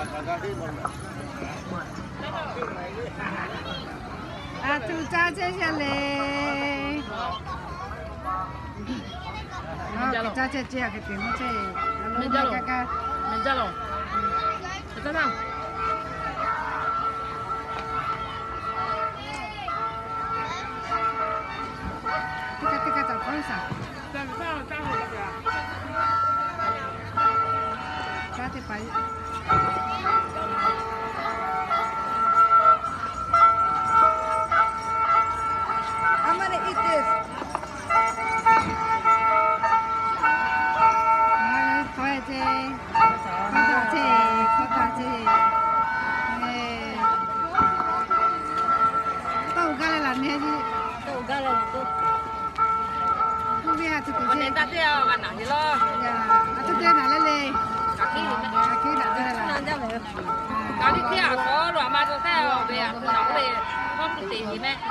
A tuˬ caˇ chehˇ le. Caˇ chehˇ chehˇ a hk'e te maˇ chehˇ. Teˇ kaˇ teˇ kaˇ caꞈ hpawˇ shaˍ. Caˇ teˇ hpaˍ. I'm gonna eat this. Hkawˇ taˍ ceˇ, hkawˇ taˍ ceˇ. Tawˇ g'aˇ leh laˬ neh, tawˇ g'aˇ leh laˬ k'oˆ. K'oˆ ve a tuˬ teˇ g'aˇ naˬ le le. A hkiˉ naˬ le le. Ka liˇ hkiˉ a k'aw lo a ma taw taˇ ve a tuˬ naˬ le. Hkawˇ tuˬ te ve mehˆ.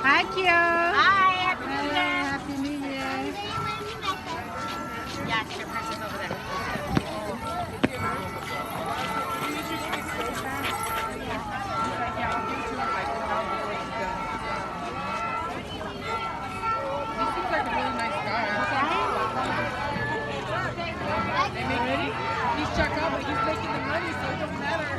Hi, Kyo. Hi, Happy New Year. Happy New Year. He seems like a really nice guy. They make, he's checked out, but he's making the money, so it doesn't matter.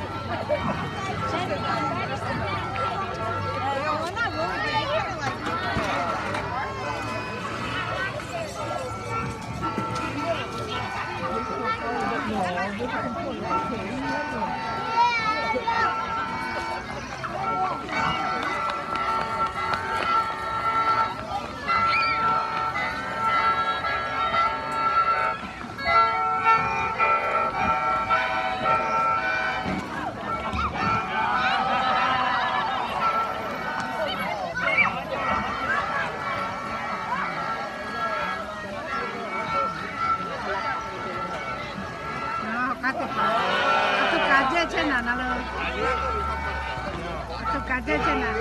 Aˬ htoꞈ kaꞈ jehˇ chehˇ naˍ na le. Aˬ htoꞈ kaꞈ jehˇ chehˇ naˍ.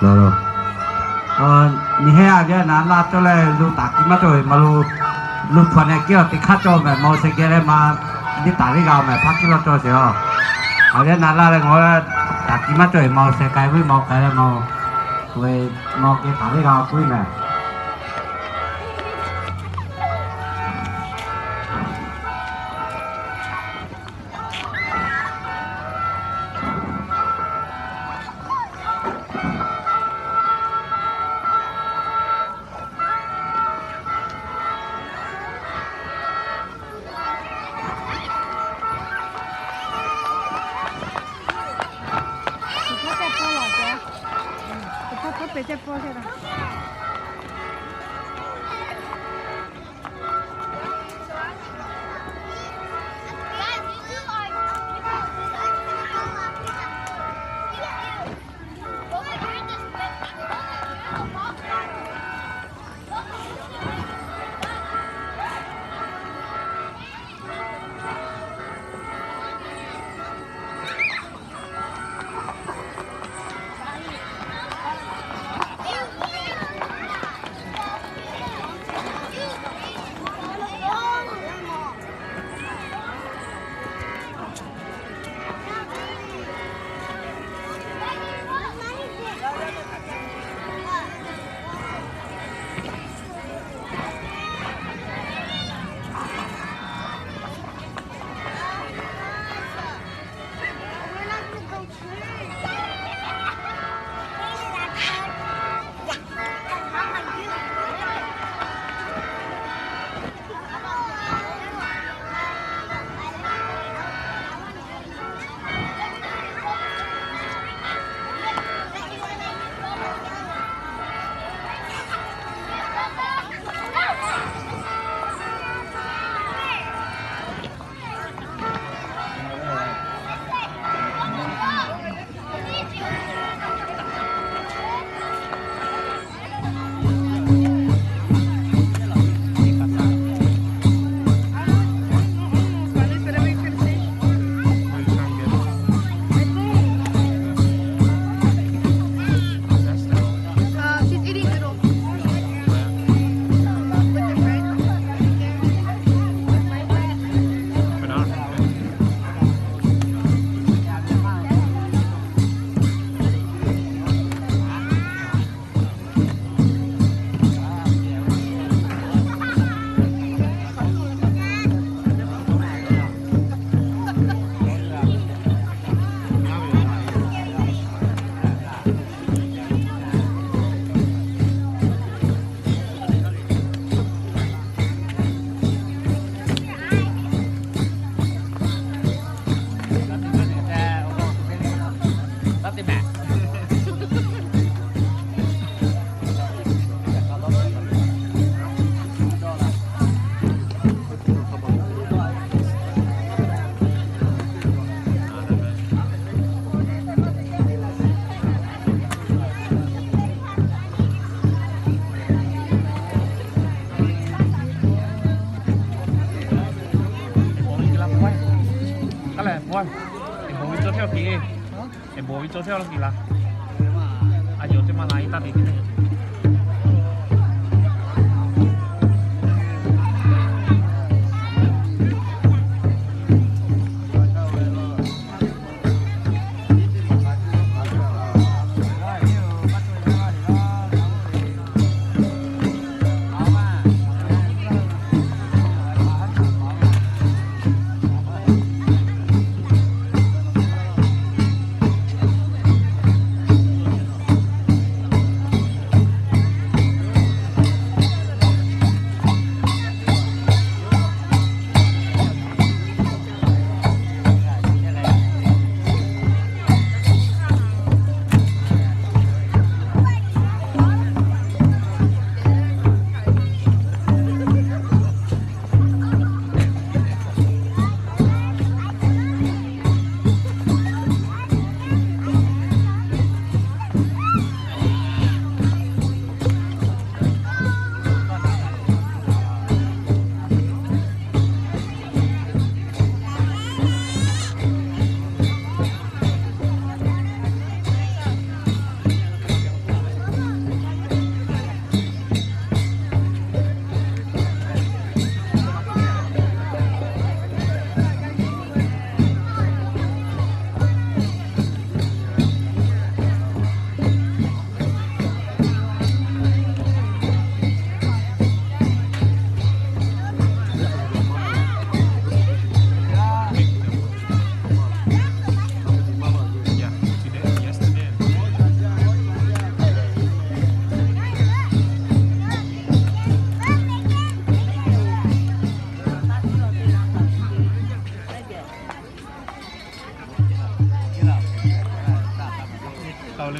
Naˍ lo, a, Nyi heˆ a ve naˍ laˇ cawˇ leh, lo taˍ tiꞈ maˇ cawˇ ve ma lo, lo hpu neh kehˉ awˬ teˇ hk'aˇ cawˇ mehˍ, ma awˬ sheh geh leh ma, liˇ taˍ ve g'a mehˍ, hpaˇ hkiˇ law cawˇ sheˍ a. Awˬ leh naˍ laˇ leh ngaˬ taˍ tiꞈ maˇ cawˇ ve ma awˬ sheh k'ai ve ma awˬ k'ai leh ma, ve ma geh taˍ ve g'a puiˉ mehˍ.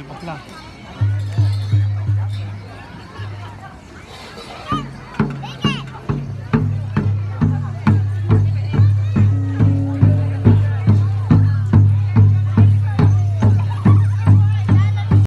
K'awꞈ hpu laˇ.